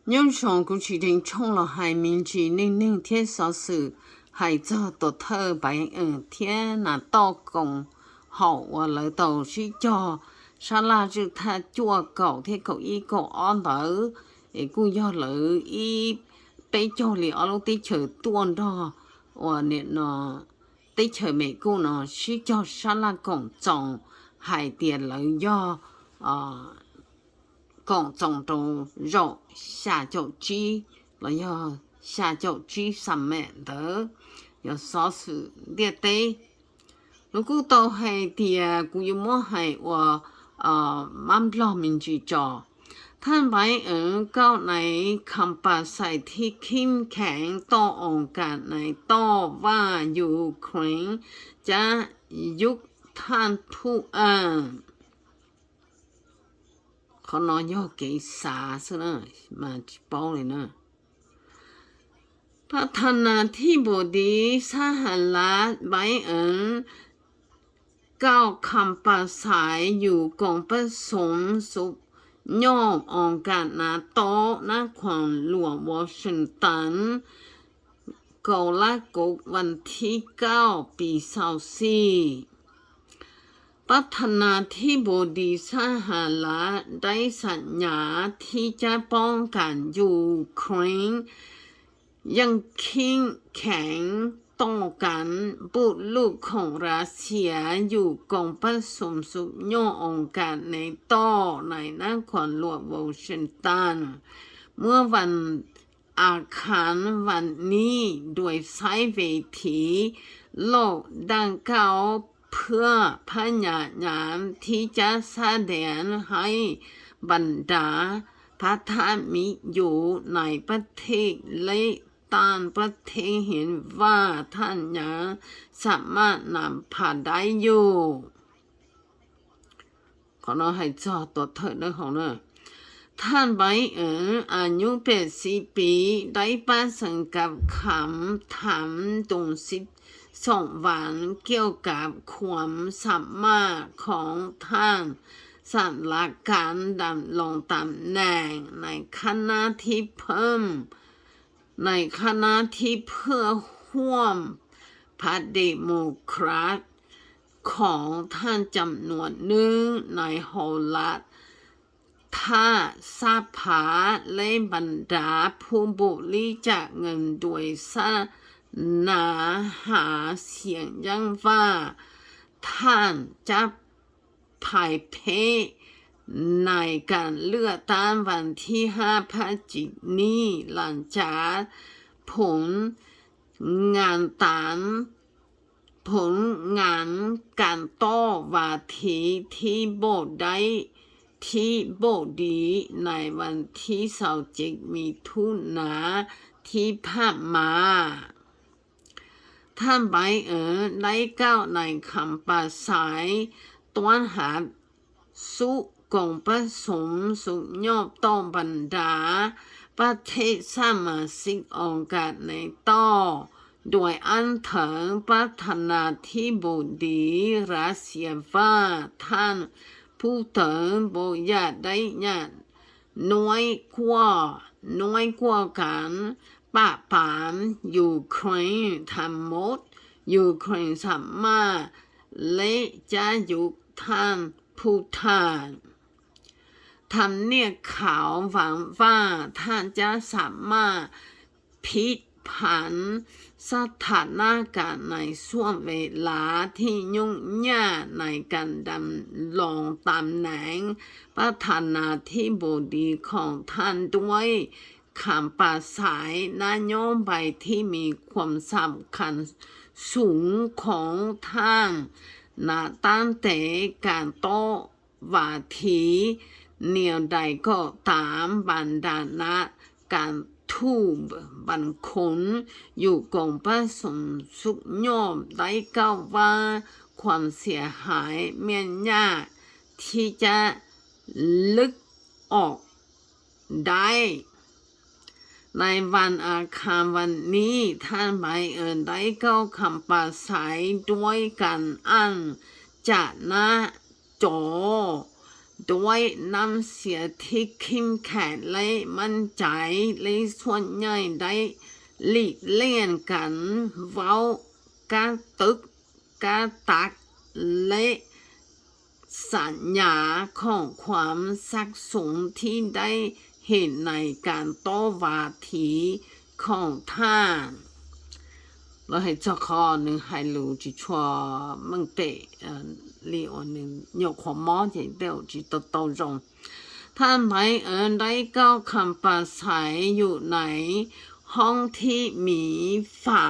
ယုၵ်ႉသူ ၵူႈၸီႇ ထိင်း ၶျူင်း လေႃႇ ႁၢႆ မိၼ်ႇၸီႇ ၼိုင်ႈၼိုင်ႈ ထဵတ်ႈ သေႃးသိူဝ် ႁၢႆ ၸေႃႇ တေႃႇ ထိူဝ်ႇ ပၢႆႇ ဢိူဝ်ႇ ထဵၼ်း ၼႃႇ တေႃႇ ၵွင်ႇ ႁေႃႇ ဝႃႈ လႄႈ တေႃႇ သီႇၸေႃႇ သႃႇလႃႇ ၸိူဝ်ႉထႃႈ ၸူဝ်ႈၵဝ်ႇ ထဵတ်ႈၵဝ်ႇ ဢီးၵဝ်ႇ ဢွၼ်တႃႇ ဢေႇ ၵူႈယေႃႈလိူဝ် ဢီး ပႄႉၸေႃႇလီ ဢဝ်လူင်း တီႈၶိူဝ်း တူၼ်ႈတေႃႇ ဝႃႈၼႆၼေႃႈ တီႈၶိူဝ်း မႄႈၵုၼ်ႇၼေႃႈ သီႇၸေႃႇ သႃႇလႃႇ ၵွင်ႇၸွင်ႇ ႁၢႆ တႄႉလႄႈ ယေႃႈ ဢႃႇ ၵွင်ႇၸွင်ႇ တူဝ်ႈယေႃႈ သျႃႇၸေႃႇၸီး လႄႈ ယေႃႈ သျႃႇၸေႃႇၸီး သမ်ႇမႄႇ တေႃႇ ယေႃႈ သေႃးသိူဝ် တႄႉတႄႉ လူး ၵူႈတေႃႈ ႁႂ်ႈတႄႉ ၵူႈယုမ်ႇ မေႃႁႂ်ႈဝႃႈ ဢိူဝ်ႇ မၼ်းလွမ်ႉ မိၼ်ႇၸီႇၸေႃႇ ထၢၼ်ႈ ပၢႆႇ ဢိူဝ်ႇ ၵဝ်ႈ ၼႆ ၶၢမ်ႇပႃႇသႂ်ႇ တီႈၶဵမ်ႉၶႅင် တေႃႇဢွင်ႇၵၢၼ်ႇ ၼႆ တေႃႇဝႃႈ ယူႇၶရဵၼ်း ၸႃႉယုၵ်ႉ ထၢၼ်ႈ ၽူႈဢၢၼ်ႇ ၶေႃႈၼေႃႈ ယေႃႈ ၵေႇသႃႇ သိုဝ်ႈၼႃႇ မႃး ၸိုဝ်ႈ ပေႃးလႄႈၼႃႇ ပရထႃးၼႃးထိပေႃးတီး သႁရတ်း ပၢႆႇ ဢိူဝ်ႇ ၵဝ်ႈ ၶၢမ်ႇပႃႇသႂ်ႇ ယူႇ ၵွင်ႇပၼ်ႇသူမ် သုပ်ႉ ယေႃႈ ဢွင်ႇၵၢၼ်ႇ ၼႃႇ တေႃႇ ၼၶွၼ်း လူင် ဝေႃႇသျိင်ႇတၼ်ႇ ၵေႃႇလႃးၵူဝ်း ဝၼ်းထီႉ ၵဝ်ႈ ပီ သၢဝ်းသီႇ။ ပရထႃးၼႃးထိပေႃးတီး သႁရတ်း လႆႈ သၼ်ႇယႃႇ တီႈ ၸႃႉ ပွင်ၵၢၼ် ယူႇၶရဵၼ်း ယင်းၶဵမ်ႉၶႅင် တေႃႇ ၵၢၼ် ပုၵ်ႉလုၵ်ႉ ၶွင် ရတ်ႉသျႃး ယူႇ ၵွင်ႇပၼ်ႇသူမ် သုပ်ႉ ယေႃႈ ဢွင်ႇၵၢၼ်ႇ ၼႆ တေႃႇ ၼႂ်း ၼၶွၼ်း လူင် ဝေႃႇသျိင်ႇတၼ်ႇ မိူဝ်ႈ ဝၼ်း ဢၼ်ၵၢၼ် ဝၼ်းၼႆႉ လူၺ်ႈ သၢႆဝေႇထီး လူၵ်ႈ တၢင်းၵဝ်း ပိူဝ်ႈ ပယႃႇယၢမ်း တီႈ ၸႃႉ သတႅၼ်း ႁႂ်ႈ ပၼ်ႇတႃႇ ပရထႃး မီး ယူႇ ၼႂ်း ပရထဵတ်ႈ လႄႈ တၢင်း ပရထဵတ်ႈ ႁၼ်ဝႃႈ ထၢၼ်ႈ ယင်း သႃႇမၢတ်ႈ ၼမ်ၽႃး လႆႈ ယူႇ။ ၶေႃႈၼေႃႈ ႁႂ်ႈ ၸေႃႇ တေႃႇ ထိူဝ်ႇ ၼႆ ၶေႃႈၼေႃႈ ထၢၼ်ႈ ပၢႆႇ ဢိူဝ်ႇ ဢႃႇယု ပႅတ်ႇသိပ်း ပီ လႆႈ ပႃး သၢင်ႇ ၵပ်း ၶၢမ်ႇ ထၢမ် တူင်ႇ သိပ်း သွင် ဝၼ်း ၵဵဝ်ႇ ၵပ်း ၶႂၢမ်း သႃႇမၢတ်ႈ ၶွင် ထၢၼ်ႈ သၢင်ႇ လႄႈ ၵၢၼ် တမ်း လူင်း တမ်း ၼႅင်ႇ ၼႂ်း ၶၼႃႇ တီႈ ၽိူမ်ႉ ၼႂ်း ၶၼႃႇ တီႈ ၽိူဝ်ႇ ႁူမ်ႈ ပႃႇတီႇ တီႇ မူဝ်ႇ ၶရၢတ်ႉ ၶွင် ထၢၼ်ႈ ၸမ်ႇၼူၼ်ႇ ၼိုင်ႈ ၼႂ်း ႁေႃးရတ်ႉ ထႃႇ သၽႃး လႄႈ ပၼ်ႇတႃႇ ၽူႈ ပူႇလိၸၵ်ႉ ငိုၼ်း တူၺ်း သၼႃး ႁႃ သဵင် ယင်း ဝႃႈ ထၢၼ်ႈ ၸပ်း ၽၢႆႇၽႄႈ ၼႂ်း ၵၢၼ် လိူၵ်ႈ တၢင်း ဝၼ်းထီႉ ႁႃႈ ၽၸ်ႉၸိၵ်ႈ ၼီႈ လင်ၸၢၵ်ႇ ၽူၼ် ငၢၼ်း တၢင်း ၽူၼ် ငၢၼ်း ၵၢၼ် တေႃႇ ဝႃႇထီး တီႈ ပေႃး လႆႈ တီႈ ပေႃး လီ ၼႂ်း ဝၼ်းထီႉ သၢဝ်းၸဵတ်း မိထုၼႃး တီႈ ၽၢၼ်ႇ မႃး ထၢၼ်ႈ ပၢႆႇ ဢိူဝ်ႇ လႆႈ ၵဝ်ႈ ၼႂ်း ၶၢမ်ႇပႃႇသႂ်ႇ တွၼ်ႈႁပ်ႉ သု ၵွင်ႇ ပရသူမ် သု ယေႃႈ တေႃႇ ပၼ်ႇတႃႇ ပရထဵတ်ႈ သမႃႇသိၵ်ႈ ဢွင်ႇၵၢၼ် ၼႆ တေႃႇ တူၺ်း ဢၼ်ထိုင် ပရထႃးၼႃးထိပေႃးတီး ရတ်ႉသျႃး ဝႃႈ ထၢၼ်ႈ ပူႇတိူၼ်ႇ ပေႃး ယႃႇ လႆႈ ယၢၼ်ႇ ၼွႆႉၵႂႃႇ ၼွႆႉၵႂႃႇ ၵၢၼ် ပႃႇပၢမ်ႇ ယူႇၶရဵၼ်း ထၢင်ႇ မူတ်း ယူႇၶရဵၼ်း သႃႇမၢတ်ႈ လႄႈ ၸႃႉယုၵ်ႉ ထၢၼ်ႈ ၽူႇထၢၼ်ႇ ထမ်းၼႅၵ်ႈၶၢဝ် ဝၢင်းဝႃႈ ထၢၼ်ႈ ၸႃႉ သႃႇမၢတ်ႈ ၽိတ်ႈၽၢၼ် သထႃးၼၵၢၼ် ၼႂ်း ၸူဝ်ႈ ဝေႇလႃး တီႈ ယုင်ႈယၢၵ်ႈ ၼႂ်း ၵၢၼ် တမ်း လူင်း တမ်း ၼႅင်ႇ ပရထႃးၼႃးထိပေႃးတီး ၶွင် ထၢၼ်ႈ တူၺ်း ၶၢမ်ႇပႃႇသႂ်ႇ ၼႃႇ ယေႃးပၢႆႇ တီႈ မီး ၶႂၢမ်း သမ်ႇၶၼ် သုင် ၶွင် ထၢၼ်ႈ ၼႃႇ တင်ႈတႄႇ ၵၢၼ် တေႃႇ ဝႃႇထီး ၼႅဝ် လႂ် ၵေႃႈ တၢမ် ပၼ်ႇတႃႇ ၼႃႇ ၵၢၼ် ထုပ်ႉ ပၼ်ႇၶုၼ် ယူႇ ၵွင်ႇ ပရသူမ် သုၵ်ႉ ယေႃႈ လႆႈ ၵဝ်ႈ ဝႃႈ ၶႂၢမ်း သဵႁၢႆ မႅၼ်ႈ ယႃႇ တီႈ ၸႃႉ လိုၵ်ႉ ဢွၵ်ႇ လႆႈ ၼႂ်း ဝၼ်း ဢၼ်ၵၢၼ် ဝၼ်းၼႆႉ ထၢၼ်ႈ ပၢႆႇ ဢိူဝ်ႇ လႆႈ ၵဝ်ႈ ၶၢမ်ႇပႃႇသႂ်ႇ တူၺ်း ၵၢၼ် ဢၼ် ၸႃႉ ၼႃႇ ၸေႃႇ ດ້ວຍນ້ຳສຽງທີ່ເຂັ້ມແຂງ ແລະ ໝັ້ນໃຈ ແລະ ສ່ວນໃຫຍ່ໄດ້ຫຼີກລ່ຽງການເວົ້າ ການຕຶກ ການຕັດ ແລະ ສັນຍາຂອງຄວາມສັກສົມທີ່ໄດ້ເຫັນໃນການຕໍ່ວ່າທີຂອງທ່ານ. ແລ້ວໃຫ້ເຈົ້າຂໍໜຶ່ງໃຫ້ຮູ້ຈິຊົ່ວເມືອງເຕ ເອີ ລີໂອໜຶ່ງຍົກຫົວໝໍ້ເຈເດວຈິໂຕໂຕລົງ. ທ່ານໄບເອີນໄດ້ກ່າວຄຳປາໄສຢູ່ໃນຫ້ອງທີ່ມີຝາ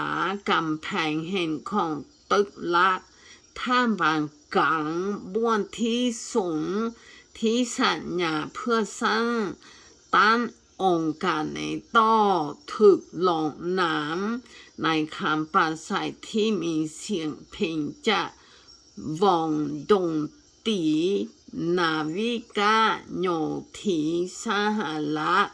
ກຳແພງແຫ່ງຂອງຕຶກລະ ທ່າມກາງບ່ອນທີ່ສູງທີ່ສັນຍາເພື່ອສ້າງຕັ້ງອົງການໃນຕໍ່ຖືກລົງນາມໃນຄຳປາໄສທີ່ມີສຽງເພງຈາກວົງດົນຕີນາວິກາໂຍທີນສະຫະລັດ.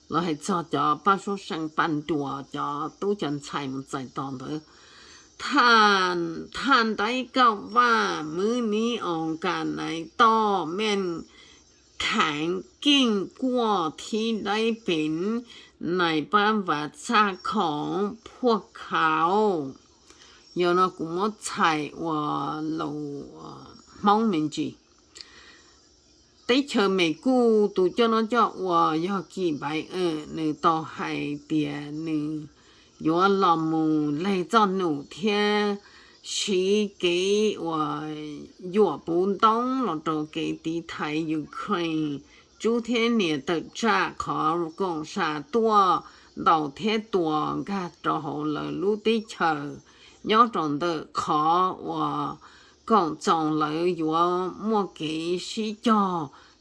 ແລ້ວໃຫ້ເຈົ້າ ເຈົ້າປະຊາຊົນປັນຕົວ ເຈົ້າຕູ້ຈັນໄຊມັນໃສ່ຕອນເດີ. ທ່ານ ທ່ານໄດ້ກ່າວວ່າ ມື້ນີ້ອົງການໃນຕໍ່ແມ່ນແຂງເກັ່ງກວ່າທີ່ໄດ້ເປັນໃນປະຫວັດສາດຂອງພວກເຂົາ. ຍອນອກກຸມອດໄຊອວໂລ ເອີ ມອງເມັນຈີ ເຕເຊີເມກູ ຕູເຈົ້ານອນເຈົ້າອວ ຍອກກີໃບເອີ ໜຶ່ງຕໍ່ໄຮເຕຍ ໜຶ່ງ ຢວນລອມມູ ແລ ເຈົ້າໜູເທຍ ຊີເກ ອວ ຢວບປູນຕົງ ລອໂຕເກຕີໄທ ຢູເຄຣນ ຈູເທເນຍເຕີຈາ ຂໍກົງຊາຕົວ ເດົາເທຕົວ ກາໂຕໂຮເລີ ລູເຕເຊີ ຍອດຕອນເດີ ຂໍ ອວ ກອງຈອງເລີ ຢວມວເກຊີຈໍ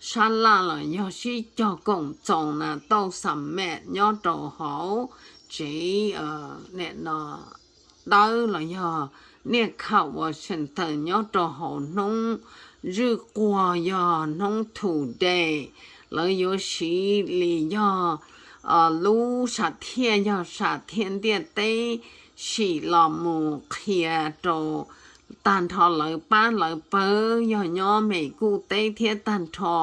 ຊາລາ ລະ ຍອດຊີຈໍ ກົງຈອງນາໂຕສຳແມັດ ຍອດໂຕໂຮ ເຈ ເອີ ແນນອ ເດີ ລະ ຍອດ ເນຍ ເຂົ້າ ວໍເຊັງເຕີ ຍອດໂຕໂຮ ນົງ ຈື່ ກົວ ຍອດ ນົງ ທູເດ ລະ ຍອດ ຊີລີ ຍອດ ເອີ ລູ ຊາທຽນ ຍອດ ຊາທຽນ ເຕຍ ເຕ ສີ ລອມ ໝູ ເຄຍ ໂຕ ຕານ ທອ ເລີ ປ້າ ເລີ ເປີ ຍອດ ຍອດ ເມກູ ເຕ ທຽນ ຕານ ທອ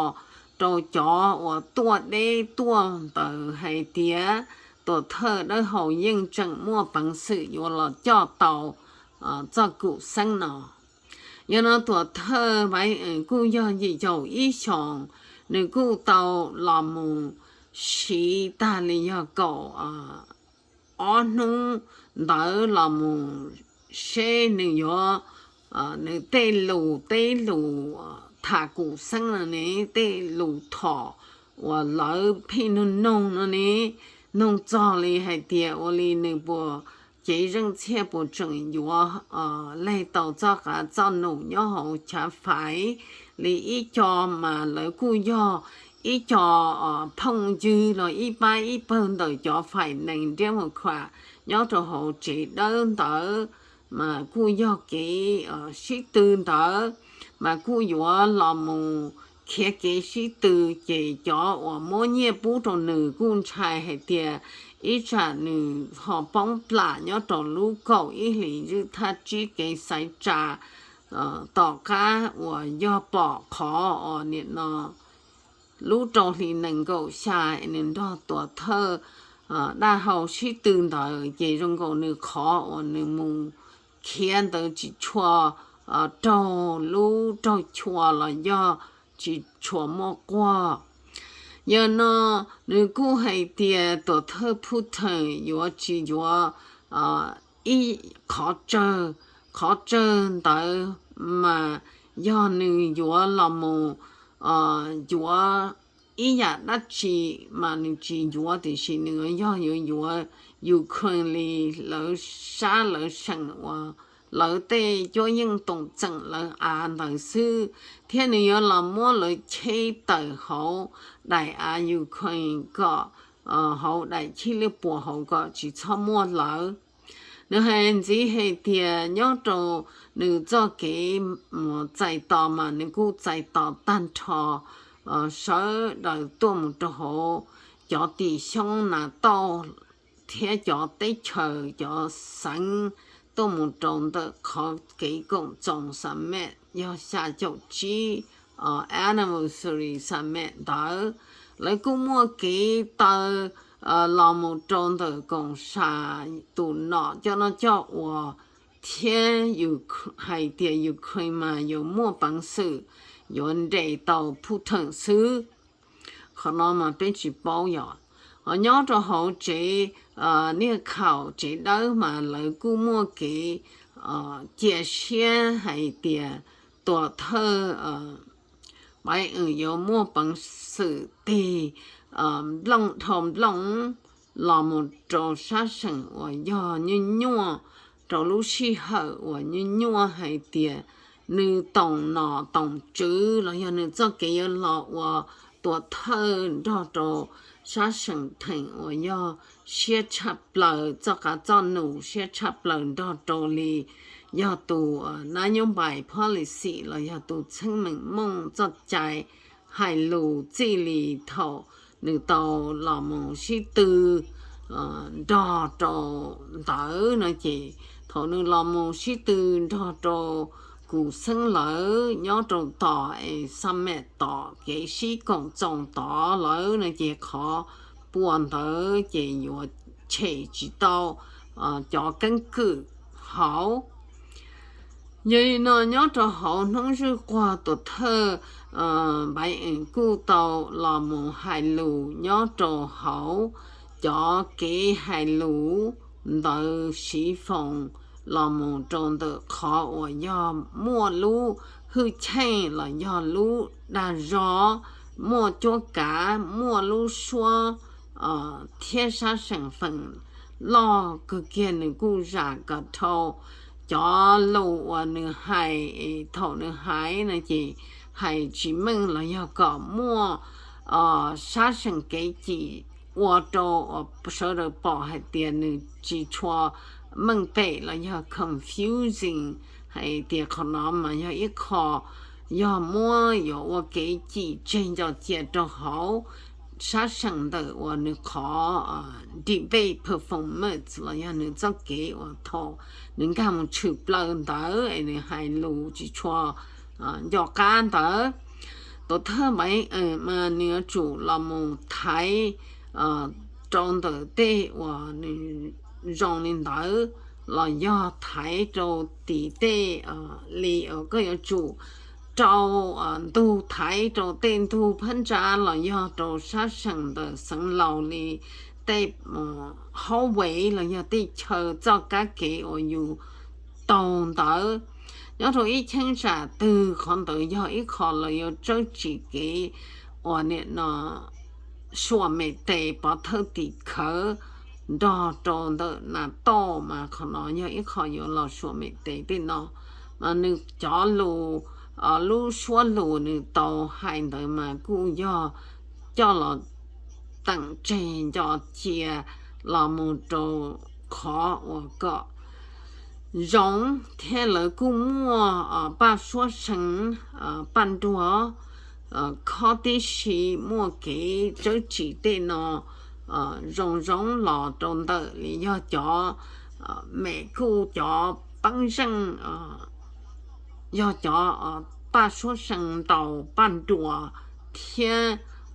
ໂຕ ຈອ ອວ ຕົວ ເດ ຕົວ ເຕີ ໄຮເຕຍ ຕົວເທີ ເດີ ໂຮ ຍິງ ເຈິງ ມົວ ປັງ ຊື່ ຢວ ລອ ຈໍ ເຕົາ ເອີ ເຈົ້າ ກຸ ເຊັງ ນອ ຍອດ ນອ ຕົວເທີ ໄວ ເອີ ກຸ ຍອດ ຢີ ເຈົ້າ ອີ ຊອງ ໜຶ່ງ ກຸ ເຕົາ ລອ ໝູ ຊີ ຕາ ລີ ຍອດ ເກົາ ເອີ ອໍ ໜູ ເດີ ລອ ໝູ ເຊ ໜຶ່ງ ຢວ ເອີ ໜຶ່ງ ເຕ ລູ ເຕ ລູ ເອີ ທາ ກຸ ເຊັງ ນະເນ ເຕ ລູ ຖໍ ອວ ເລີ ພີ ນຸ່ງ ນຸ່ງ ນະເນ ນຸ່ງ ຈອ ລີ ໄຮເຕຍ ອວ ລີ ໜຶ່ງ ປົວ ເຈ ເຈິງ ເຊຍ ປົວ ເຈິງ ຢວ ເອີ ແລ ເຕົາ ເຈົ້າ ກາ ເຈົ້າ ໜູ ຍອ ໂຮ ຊາ ໄຟ ລີ ອີ ຈອ ມາ ເລີ ກຸ ຍອ ອີ ຈອ ເອີ ເພິ່ງ ຍື ລອ ອີ ປ້າ ອີ ເປີ ເດີ ຈອ ໄຟ ເນັງ ດຽມ ຫົວ ຂວາ ຍອ ໂຕ ໂຮ ເຈ ເດີ ເດີ ມາ ກຸ ຍອ ເກ ເອີ ຊີ ຕື້ ເດີ ມາ ກຸ ຢວ ລອ ໝູ ເຄຍ ເກ ຊີ ຕື້ ເຈ ຈອ ອວ ມົວ ເຍ ປູ ໂຕ ໜຶ່ງ ກຸນ ຊາຍ ໄຮເຕຍ ອີ ຈາ ໜຶ່ງ ຫໍ ປອງ ປລາ ຍອ ໂຕ ລູ ເກົາ ອີ ລີ ຍື ທາ ຈີ ເກ ໄຊ ຈາ ເອີ ຕໍ່ ກາ ອວ ຍອ ປໍ ຂໍ ອອ ເນຍ ນອ ລູ ໂຕ ລີ ໜຶ່ງ ເກົາ ຊາຍ ໜຶ່ງ ດອ ຕົວ ເທີ ເອີ ດາ ເຮົາ ຊີ ຕື້ ເດີ ເຈ ຈົງ ໂກ ໜຶ່ງ ຂໍ ອອ ໜຶ່ງ ໝູ ເຄຍ ເດີ ຈິ ຊົວ ເອີ ໂຕ ລູ ໂຕ ຊົວ ລະ ຍອ ຈິ ຊົວ ມົວ ກົວ ຍອ ນໍ ໜຶ່ງ ກຸ ໄຮເຕຍ ຕົວ ເທີ ຜູ້ ເທີ ຢວ ຈິ ຢວ ເອີ ອີ ຂໍ ເຈີ ຂໍ ເຈີ ເດີ ມາ ຍອ ໜຶ່ງ ຢວ ລະ ໂມ ເອີ ຢວ ອີ ຢາ ດັດ ຈີ ມາ ໜຶ່ງ ຈີ ຢວ ຕິ ຊີ ໜຶ່ງ ຢອ ຢວ ຢວ ຢູ ເຄີ ລີ ເລີ ຊາ ເລີ ເຊັງ ອວ ເລີ ເຕ ຈົວ ຍິງ ຕົງ ເຈັງ ເລີ ອາ ເລີ ຊື ທຽນ ໜຶ່ງ ຢວ ລະ ມົວ ເລີ ເຊ ເຕີ ເຮົາ ໄດ ອາ ຢູ ເຄີ ກໍ ເອີ ເຮົາ ໄດ ຄີ ຫຼື ປົວ ເຮົາ ກໍ ຈີ ຊອ ມົວ ເລີ ນະ ໄຮ ເອັນ ຈີ ໄຮເຕຍ ຍອ ໂຕ ໜຶ່ງ ເຈາະ ເກ ໝໍ ໃຈ ຕອ ມາ ໜຶ່ງ ກຸ ໃຈ ຕອ ຕັນ ທອ ເອີ ເຊີ ເດີ ຕົວ ໝູ ໂຕ ໂຮ ຈອ ຕີ ຊອງ ນາ ໂຕ ເທ ຈອ ເຕ ເຊີ ຈອ ສັງ ຕົວ ໝູ ໂຕ ເຕີ ຂໍ ເກ ກົງ ຈົງ ສາ ແມ ຍອ ຊາ ເຈົ້າ ຈີ anniversary summit ເຕີ ລາວກໍມົ້ວເກເຕີ ເອີ ລາວມົ້ວໂຕເຕີກອງຊາຕູນເນາະ ເຈົ້າເນາະເຈົ້າອັວ ເທຍຢູ່ໄຫເຕຍຢູເຄຣນມາ ຢາກມົ້ວປັງສື ຢາກເດເຕົາຜູ້ເຖິງຊື້ ຂອງເນາະມາເປັນຊິເປົາຢາກ ເອີ ຍອດໂຕເຮົາເຈ ເອີ ເນຍຂ່າວເຈເດີມາ ລາວກໍມົ້ວເກ ເອີ ເຈຍເຊຍໄຫເຕຍ ຕົວເທີ ເອີ ໄປເອີ ຢາກມົ້ວປັງສືຕີ ເອີ ບລັງ ທອມບລັງ ລາວມົ້ວໂຕຊາເສິງ ອວຍອດ ຍົວໂຕລູຊີເຫີ ອວຍຍົວໄຫເຕຍ ນືຕອງໜໍຕອງຈື່ ລາວຍອດ ນືເຈົ້າເກຍລາວອວ ຕົວເທີ ດອໂຕຊາເສິງເທັງ ອວຍອດ ເຊຍຊາບເລີ ເຈົ້າກາເຈົ້າໜູ ເຊຍຊາບເລີ ດອໂຕລີ ຍອດຕູ ນະໂຍບາຍ policy ລາວຍອດຕູເຊິງເມັງມົ້ງ ເຈົ້າຈາຍ ໄຫລູ ຈີລີ ເຖົ້າ ນືໂຕ ລາວມົ້ວຊີຕື້ ເອີ ດອໂຕເຕີນະເຈ ເຖົ້າ ນືລາວມົ້ວຊີຕື້ ດອໂຕ ກູເຊິ່ງເລີ ຍອດໂຕຕໍ່ ເອ ສະແມດຕໍ່ ເກຊີກົງຈົງຕໍ່ເລີນະເຈ ຂໍປວນເຕີ ເຈ ຢາກເຊຈິໂຕ ເອີ ຈໍກັງກືເຮົາ ຍາຍນອນຍອດໂຕເຮົາ ນ້ອງຊື່ກວ່າຕົວເທີ ເອີ ໃບເອັນກູເຕົາ ລາວມົ້ວໄຫລູ ຍອດໂຕເຮົາ ຈໍເກໄຫລູ ເຕີ ຊີຟອງ ລາວມົ້ວໂຕເຕີ ຂໍອວຍອດ ມົ້ວລູ ຮືເຊງ ລາວຍອດລູ ດາຈໍ ມົ້ວຈົວກາ ມົ້ວລູ ຊວ ເອີ ເທຍຊາເສິງເຟິງ ລໍກຶກກຽນ ນືກູຢາກະໂທ ຈອລູ ອວນືໄຫ ເອີ ໂທນືໄຫນະເຈ ໄຫຈິເມັງ ລາວຍອດກໍມົ້ວ ເອີ ຊາເສິງເກຈິ ອວໂຕ ອວເຊີເດີປໍໄຫເຕຍ ນືຈີຊົວ ເມັງເປ ລາວຍອດ confusing ໄຫເຕຍ ຂໍນ້ອມມາຍອດ ອີກຂໍ ຍອດມົ້ວ ຍອດອວເກຈິ ເຈນຈອເຈຍໂຕເຮົາ ຊາເສິງເດີ ອວນືຂໍ ເອີ debate performance ລາວຍອດ ນືເຈົ້າເກ ອວໂທ ນືກາມຊືບເລີເດີ ໄອນືໄຫລູ ຈິຊົວ ເອີ ຍອການເດີ ໂຕເທີມໄອ ເອີ ມາເນືອຈູ ລາວມົ້ວໄທ ເອີ ໂຕເຕີເຕ ອວນື ຢອງນິນເດີ ລາວຍອດໄທໂຕຕີເຕ ເອີ ລີ ເອີ ກໍຍອຈູ ໂຕ ເອີ ດູໄທໂຕເຕນດູພັນຈາ ລາວຍອດໂຕຊາເສິງເດີ ເສິງລາວລີ ເຕ ເອີ ຮໍເວ ລາວຍອດຕິເຊີ ເຈົ້າກາເກ ອວ ຢູ່ ໂຕເຕີ ຍອດໂຕອີເຄັງຈາ ຕື້ ຂອງເຕີ ຍອດອີຂໍ ລາວຍອດເຈີຈີເກ ອວ ເນຍເນາະ ຊວເມເຕ ປອເທີຕີເຄີ ດອໂຕເຕີ ນາໂຕມາ ຂອງເນາະ ຍອດອີຂໍ ຍອດລາວຊວເມເຕຕິເນາະ ມານືຈອລູ ເອີ ລູຊວລູ ນືໂຕໄຫເຕີມາ ກູຍອດ ຈອລອ ຕັງເຈ ຈອເຈຍ ລາມູໂຕ ຂໍ ອວ ເກາະ ຢອງ ເທເລີ ກູມົວ ເອີ ປາຊວເສິງ ເອີ ປັນດັວ ເອີ ຄໍຕິຊີ ມົວເກ ເຈີຈີເຕເນາະ ເອີ ຢອງ ຢອງ ລອ ໂຕເຕີ ລີ ຍອດຈອ ເອີ ເມກູຈອ ປັງເຊິ່ງ ເອີ ຍອດຈອ ເອີ ປາຊວເສິງເຕົາ ປັນດັວ ເທ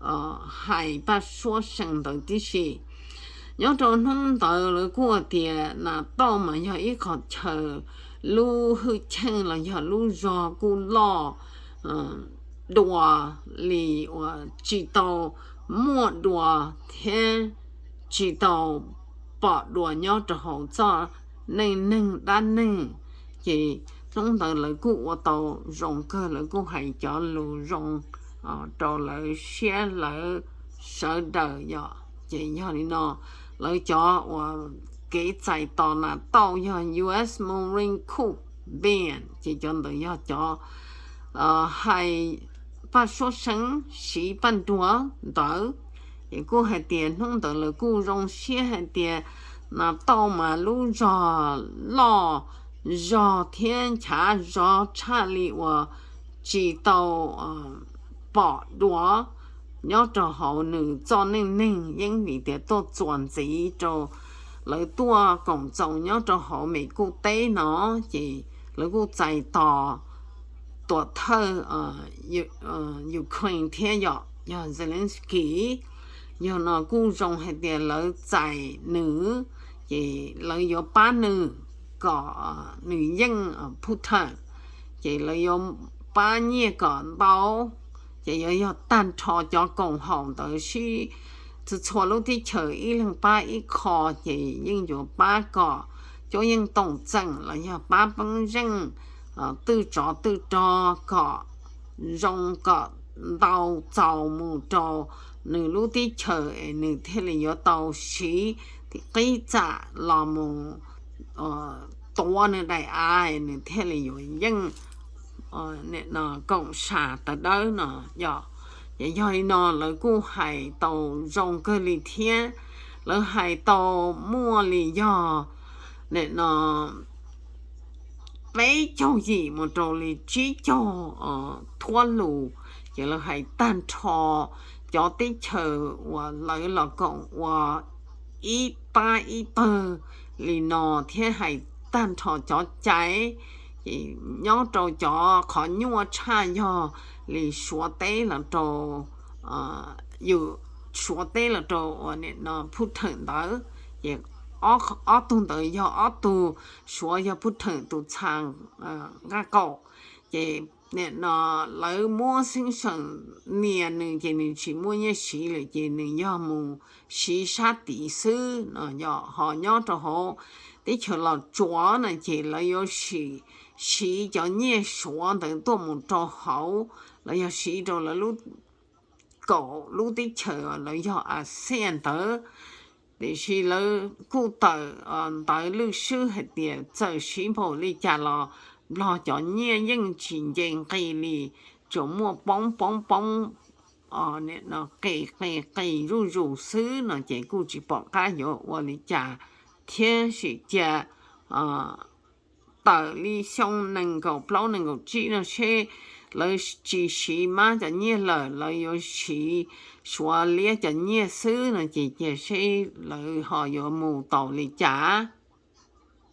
ເອີ ໄຫປາຊວເສິງເຕົາຕິຊີ ຍອດໂຕໜຸ່ມເຕີ ເລີ ກູອາເຕຍ ນາໂຕມາ ຍອດອີຂໍເຊີ ລູ ຮືເຊົງ ລະ ຍອດ ລູ ຢໍ ກູ ລໍ ເອີ ດັວ ລີ ອວ ຈີໂຕ ມົວ ດັວ ເທ ຈີໂຕ ປອ ດັວ ຍອດໂຕ ໂຮ ຈອ ໜຶ່ງ ໜຶ່ງ ດານ ໜຶ່ງ ເຈ ໜຸ່ມເຕີ ເລີ ກູ ອວ ໂຕ ຢອງ ເກີ ເລີ ກູ ໄຫ ຈອ ລູ ຢອງ ເອີ ໂຕ ເລີ ເຊຍ ເລີ ເຊີ ເດີ ຍອ ເຈ ຍອ ລີ ນໍ ເລີ ຈອ ອວ ເກ ໃຈ ຕໍ ນາ ເຕົ້າ ຍອ ຢູ ເອສ Marine Corps Band ເຈ ຈອນ ເຕີ ຍອ ຈອ ເອີ ໄຫ ປາຊວເສິງ ສີ ປັນ ດັວ ເຕີ ເຈ ກູ ໄຫ ເຕຍ ໜຸ່ມເຕີ ເລີ ກູ ຢອງ ເຊຍ ໄຫ ເຕຍ ນາ ໂຕ ມາ ລູ ຈອ ລໍ ຢໍ ທຽນ ຈາ ຢໍ ຊາ ລີ ອວ ຈີ ເຕົາ ເອີ ປອ ດັວ ຍອດ ໂຕ ເຮົາ ໜຶ່ງ ຈອ ໜຶ່ງ ໜຶ່ງ ຍັງ ມີ ເຕຍ ໂຕ ຈວນ ຈີ ໂຕ ເລີ ຕົວ ກົງ ເຈົ້າ ຍອດ ໂຕ ເຮົາ ເມ ກູ ເຕ ເນາະ ເຈ ເລີ ກູ ໃຈ ຕໍ Tua thawj, ơ, Yu-, ơ, Ukraine thiab yom, yog Zelensky, yog no kuj zoo hais tias lawv txais nws, ces lawv yuav pab nws kom, ơ, nws yeej, ơ, Putin, ces lawv yuav pab nyiaj kom ntau, ces yuav yog tag nrho cov koom haum ntawd sib, txhua txhua lub teb chaws ib leeg pab ib qho, ces yeej yuav pab kom cuab yeej toom txeem los yog pab peeb zeej, ơ, twj tsov twj rog kom zoo kom ntau txaus mus rau nws lub teb chaws es nws thiaj li yuav tau siv qib txam los mus, ơ, tuav nws daim av es nws thiaj li yuav yeej, ơ, nim no koom sam tawv dawb no yom. Ces yog li no lawv kuj hais tau zoo kawg li thiab, lawv hais tau muaj li yog nim no peb caug yim mus rau li tsib caug, ơ, thuab lus, ces lawv hais tag nrho cov teb chaws uas lawv los koom ua ib pab ib pawg li no thiab hais tag nrho cov cai, ces nyob rau cov qhov nyuaj tshaj yog li Suav teb los rau, ơ, Yu-, Suav teb los rau uas nim no Putin ntawd, ces ob, ob tug ntawd yog ob tug, Suav yog Putin tus txha, ơ, nqaj qaum, ces nim no lawv muab xeeb xeem nias nws ces nws tsis muaj nyiaj siv lawm ces nws yog mus siv sab tid xwb no yom. Ho nyob rau hauv teb chaws Los Tsuas no ces lawv yuav siv, siv cov nyiaj Suav ntawd tuaj mus rau hauv, lawv yog siv rau lawv lub, kaum lub teb chaws lawv yog ASEAN ntawd. Tiam sis lawv kuj tawm, ntawv lwj xwb hais tias txawm siv npaum li cas los Nplog cov nyiaj yeej tsis nce nqis li, tsuas muaj poob poob poob, nim no qis qis qis zuj zus xwb no ces kuj tsis pom qab yuav ua li cas thiab. Sim cia tawm li xyoo nees nkaum plaub nees nkaum tsib no seb lawv tsis siv mab cov nyiaj lawm, lawv yuav siv Suav liab cov nyiaj xwb no ces cia seb lawv ho yuav mus tau li cas.